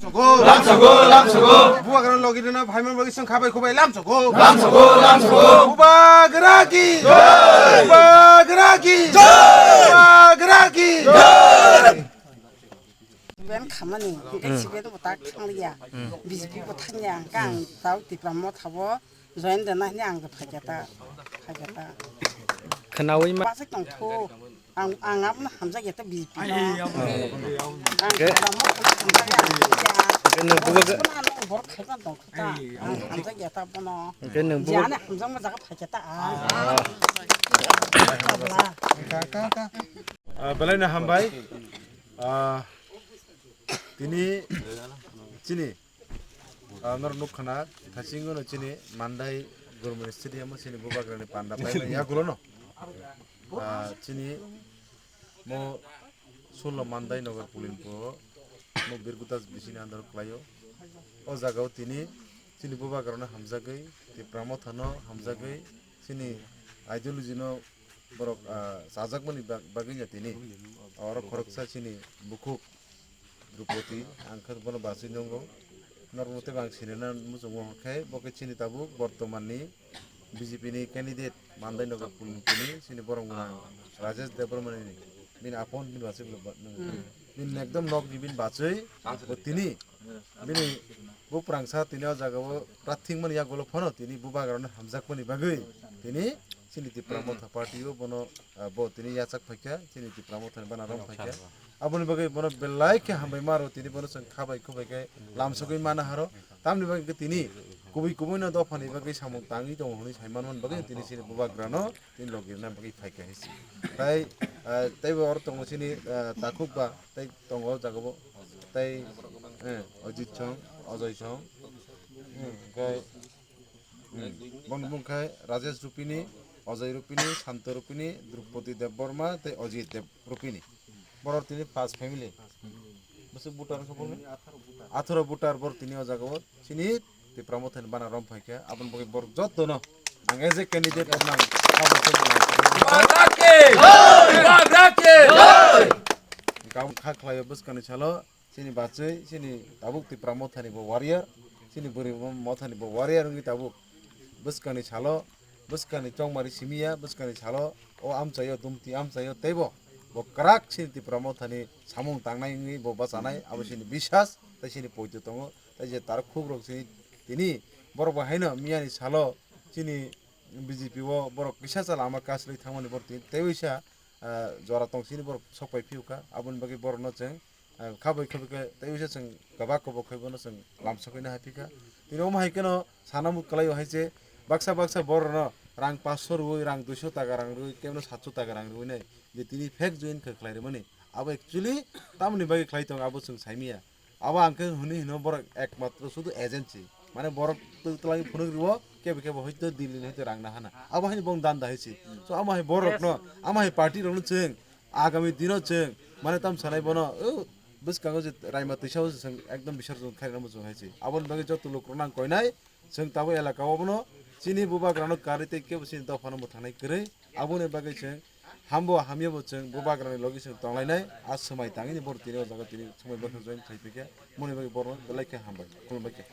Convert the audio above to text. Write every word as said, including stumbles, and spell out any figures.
Lamsogo, lamsogo. Bubagra logi rina bhai man bagi song khabai khubai lamsogo. Lamsogo, lamsogo. Bubagra ki. Jai. Bubagra ki. Jai. Bubagra ki. Jai. Siben khamani, hingke siben bo tak thangya. B J P bo thangya, hingke ang tau Tipra Motha bo join dena hini ang phaikya ta, phaikya ta. Khnawi ma. Basa tong tho. Ang, ang abono hamjakya ta B J P no. Ang Ke- Tipra Motha no hamjakya, hamjakya. Ke nang bubagra- Bono ano borok khaiban tong kho ta. Ang hamjakya ta bono. Ke nang bubagra- Jani hamjakma jaga phaikya ta. Ah. Ah, belai no hambai. Ah, tini chini, ah, norok nukha na, thaisingo no chini Mandai Government Stadium o chini bubagrani panda paimani yagulo no. Ah, chini mo sullo Mandai Nagar Pulinpo mo Birgutas bisini andaro klaio. O jaga o tini chini bubagrano hamjagwi, Tipra Motha no hamjagwi, chini ideology no borok, ah, chajakmani bag-, bagwi ya tini. Oro khoroksa chini bukhuk Drupadi, ang khe bono bachwi nungo. Norok tei bang sinina muchungo hwnkhe, bo khe chini tabuk bortomanni B J P ni candidate Mandai Nagar Pulinpuni chini borok mwnang Rajesh Debbarmani bini apon bini bachwi bini ekdom nokni bini bachwi bo tini bini buprangsa tini o jaga o prathing mani yagulo phano tini bubagrano hamjakmani bagwi tini chini Tipra Motha Party o bono, ah, bo tini yachak phaikha, chini Tipra Motha ni bana rom phaikha. Aboni bagwi bono belai khe hambai maro tini bono chwng khabai khubai khe lamsogwi mana haro. Tamni bagwi khe tini kubui kubui no dophani bagwi samung tangwi tongo hwnwi sai manmani bagwi tini chini bubagrano tini logi rwna bagwi phaikha hinsi. Tai, ah, teibo oro tongo chini, ah, takhuk ba tei tongo o jaga bo tei, eh, Ajit song, Ajay song, hmm, hwnkhe Hmm. Bono bung khe Rajesh Rupini, Ajay Rupini, Santo Rupini, Drupadi Debbarma tei Ajit Deb Rupini. Borok tini pas family. Bwswk voter wngkha boni? Atharo voter borok tini o jaga o chini Tipra Motha ni bana rom phaikha. Aboni bagwi borok jotono ang as a candidate rok nang. Bubagra ki! Bubagra ki! Gabon kha khlaio bwskangni salo. Chini bachwi, chini tabuk Tipra Mothani bo warrior, chini bwrwi Mothani bo warrior wngwi tabuk bwskangni salo, bwskangni chongmari simiya, bwskangni salo o amchaio, dumti amchaio, teibo bo kwrak chini Tipra Mothani samung tangnai wngwi bo bachanai, abo chini bisas, tei chini poito tongo, tei je tarukhuk rok chini tini borok bo haino miyani salo chini B J P o borok kisa cha lama kaslwi thangmani borok tini teibo kisa, ah, jora tong chini borok sok pai phiyokha, aboni bagwi borokno chwng Ah, khaboi khaboi khe tei uisa chwng kwbak kwbak khai bono chwng lamsokgwi nahai phikha. Tini omo hai kheno sana muchung kwlaio hai se baksa baksa borokno rang paanch sho rwui, rang dui sho taka rang rwui, kebeno saat sho taka rang rwui nai je tini fake join khe khlai rwmani. Abo actually tamoni bagwi khlai tongo abo chwng saimanya. Abo ang khe hwnwi hino borok ekmatro sudu agency. Mane borok twlang phunuk rwo, kebo kebo hoito Delhi ni hoito rang nahana. Abo haino bong danda hai se. So amo hai borokno, amo hai party rokno chwng agami dino chwng, mane tam sanai bono, o, bwskango je raima twisa o chwng ekdom bisar chwng khairokno muchung hai se. Aboni bagwi joto lukurokno ang koinai, chwng tabuk elaka o bono chini bubagrano karwi tei kebo chini dophano mwthangnai kwrwi. Aboni bagwi chwng hambo hamya bo chwng bubagrani logi chwng tonglainai, a swmai tangwi ni borok tini o jaga tini swmai bwkhak join khai phikha, moni bagwi borokno belai khe hambai, khulumbai khe.